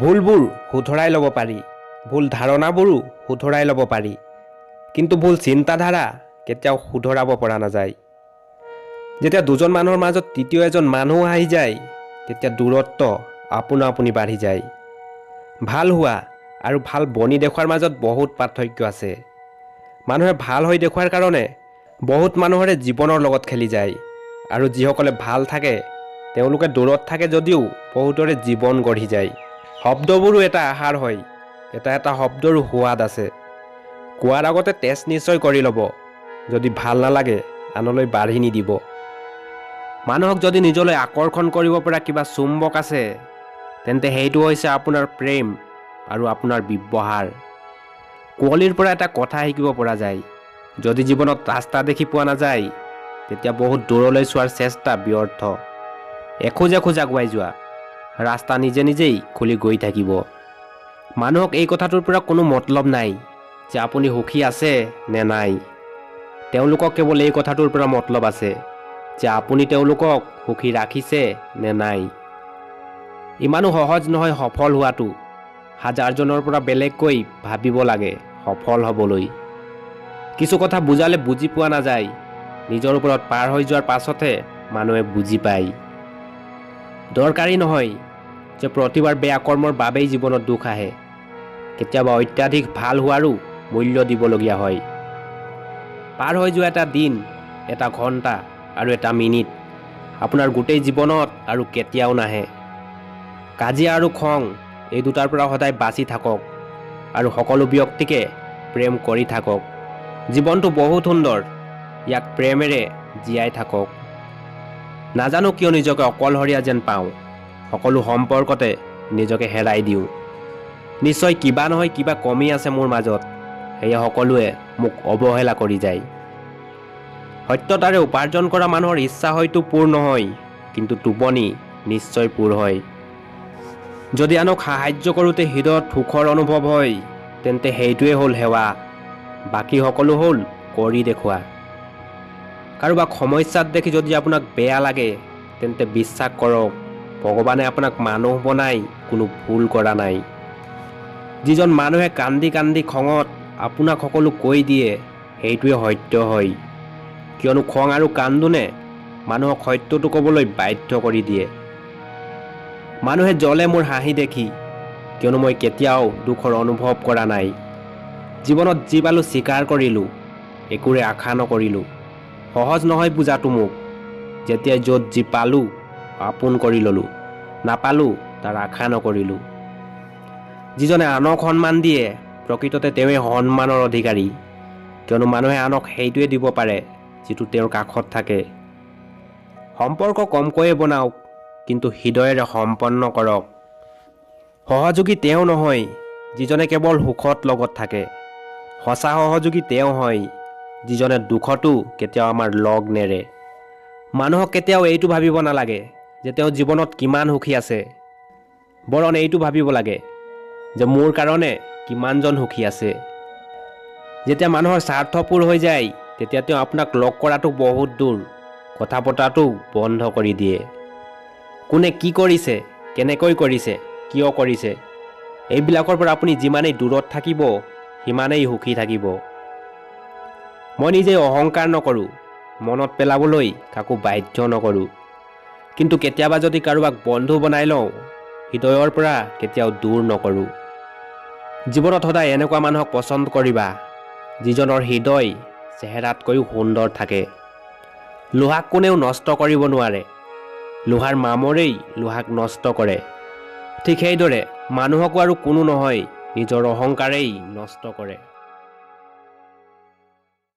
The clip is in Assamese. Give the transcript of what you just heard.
ভুলবোৰ শুধৰাই ল'ব পাৰি, ভুল ধাৰণাবোৰো শুধৰাই ল'ব পাৰি, কিন্তু ভুল চিন্তাধাৰা কেতিয়াও শুধৰাব পৰা নাযায়। যেতিয়া দুজন মানুহৰ মাজত তৃতীয় এজন মানুহ আহি যায়, তেতিয়া দূৰত্ব আপোনা আপুনি বাঢ়ি যায়। ভাল হোৱা আৰু ভাল বনি দেখুৱাৰ মাজত বহুত পাৰ্থক্য আছে। মানুহে ভাল হৈ দেখুৱাৰ কাৰণে বহুত মানুহৰে জীৱনৰ লগত খেলি যায় আৰু যিসকলে ভাল থাকে, তেওঁলোকে দূৰত থাকে যদিও বহুতৰে জীৱন গঢ়ি যায়। শব্দবোৰো এটা আহাৰ হয়, এটা এটা শব্দৰো সোৱাদ আছে। কোৱাৰ আগতে টেষ্ট নিশ্চয় কৰি ল'ব। যদি ভাল নালাগে, আনলৈ বাঢ়ি নিদিব। মানুহক যদি নিজলৈ আকৰ্ষণ কৰিব পৰা কিবা চুম্বক আছে, তেন্তে সেইটো হৈছে আপোনাৰ প্ৰেম আৰু আপোনাৰ ব্যৱহাৰ। কুঁৱলীৰ পৰা এটা কথা শিকিব পৰা যায়, যদি জীৱনত ৰাস্তা দেখি পোৱা নাযায়, তেতিয়া বহুত দূৰলৈ চোৱাৰ চেষ্টা ব্যৰ্থ। এখোজ এখোজ আগুৱাই যোৱা, ৰাস্তা নিজে নিজেই খুলি গৈ থাকিব। মানুহক এই কথাটোৰ পৰা কোনো মতলব নাই যে আপুনি সুখী আছে নে নাই। তেওঁলোকক কেৱল এই কথাটোৰ পৰা মতলব আছে যে আপুনি তেওঁলোকক সুখী ৰাখিছে নে নাই। ইমানো সহজ নহয় সফল হোৱাটো। হাজাৰজনৰ পৰা বেলেগকৈ ভাবিব লাগে সফল হ'বলৈ। কিছু কথা বুজালে বুজি পোৱা নাযায়, নিজৰ ওপৰত পাৰ হৈ যোৱাৰ পাছতহে মানুহে বুজি পায়। দৰকাৰী নহয় যে প্ৰতিবাৰ বেয়া কৰ্মৰ বাবেই জীৱনত দুখ আহে। কেতিয়াবা অত্যাধিক ভাল হোৱাৰো মূল্য দিবলগীয়া হয়। পাৰ হৈ যোৱা এটা দিন, এটা ঘণ্টা আৰু এটা মিনিট আপোনাৰ গোটেই জীৱনত আৰু কেতিয়াও নাহে। কাজিয়া আৰু খং, এই দুটাৰ পৰা সদায় বাচি থাকক আৰু সকলো ব্যক্তিকে প্ৰেম কৰি থাকক। জীৱনটো বহুত সুন্দৰ, ইয়াক প্ৰেমেৰে জীয়াই থাকক। নাজানো কিয় নিজকে অকলশৰীয়া যেন পাওঁ। সকলো সম্পৰ্কতে নিজকে হেৰাই দিওঁ। নিশ্চয় কিবা নহয় কিবা কমি আছে মোৰ মাজত, সেয়ে সকলোৱে মোক অৱহেলা কৰি যায়। সত্যতাৰে উপাৰ্জন কৰা মানুহৰ ইচ্ছা হয়তো পূৰ নহয়, কিন্তু টোপনি নিশ্চয় পূৰ হয়। যদি আনক সাহায্য কৰোঁতে হৃদয়ত সুখৰ অনুভৱ হয়, তেন্তে সেইটোৱে হ'ল সেৱা। বাকী সকলো হ'ল কৰি দেখুওৱা। কাৰোবাক সমস্যাত দেখি যদি আপোনাক বেয়া লাগে, তেন্তে বিশ্বাস কৰক, ভগৱানে আপোনাক মানুহ বনাই কোনো ভুল কৰা নাই। যিজন মানুহে কান্দি কান্দি খঙত আপোনাক সকলো কৈ দিয়ে, সেইটোৱে সত্য হয়। কিয়নো খং আৰু কান্দোনে মানুহক সত্যটো ক'বলৈ বাধ্য কৰি দিয়ে। মানুহে জ্বলে মোৰ হাঁহি দেখি, কিয়নো মই কেতিয়াও দুখৰ অনুভৱ কৰা নাই। জীৱনত যি পালোঁ স্বীকাৰ কৰিলোঁ, একোৰে আশা নকৰিলোঁ। সহজ নহয় বুজাটো মোক। যেতিয়া য'ত যি পালোঁ আপোন কৰি ল'লোঁ, নাপালোঁ তাৰ আশা নকৰিলোঁ। যিজনে আনক সন্মান দিয়ে, প্ৰকৃততে তেওঁৱেই সন্মানৰ অধিকাৰী। কিয়নো মানুহে আনক সেইটোৱে দিব পাৰে যিটো তেওঁৰ কাষত থাকে। সম্পৰ্ক কমকৈয়ে বনাওক, কিন্তু হৃদয়েৰে সম্পন্ন কৰক। সহযোগী তেওঁ নহয় যিজনে কেৱল সুখত লগত থাকে। সঁচা সহযোগী তেওঁ হয় যিজনে দুখতো কেতিয়াও আমাৰ লগ নেৰে। মানুহক কেতিয়াও এইটো ভাবিব নালাগে যে তেওঁ জীৱনত কিমান সুখী আছে, বৰং এইটো ভাবিব লাগে যে মোৰ কাৰণে কিমানজন সুখী আছে। যেতিয়া মানুহৰ স্বাৰ্থ পূৰ হৈ যায়, তেতিয়া তেওঁ আপোনাক লগ কৰাটো বহুত দূৰ, কথা পতাটো বন্ধ কৰি দিয়ে। কোনে কি কৰিছে, কেনেকৈ কৰিছে, কিয় কৰিছে, এইবিলাকৰ পৰা আপুনি যিমানেই দূৰত থাকিব, সিমানেই সুখী থাকিব। মই নিজেই অহংকাৰ নকৰোঁ, মনত পেলাবলৈ কাকো বাধ্য নকৰোঁ, কিন্তু কেতিয়াবা যদি কাৰোবাক বন্ধু বনাই লওঁ, হৃদয়ৰ পৰা কেতিয়াও দূৰ নকৰোঁ। জীৱনত সদায় এনেকুৱা মানুহক পচন্দ কৰিবা যিজনৰ হৃদয় চেহেৰাতকৈও সুন্দৰ থাকে। লোহাক কোনেও নষ্ট কৰিব নোৱাৰে, লোহাৰ মামৰেই লোহাক নষ্ট কৰে। ঠিক সেইদৰে মানুহকো আৰু কোনো নহয়, নিজৰ অহংকাৰেই নষ্ট কৰে।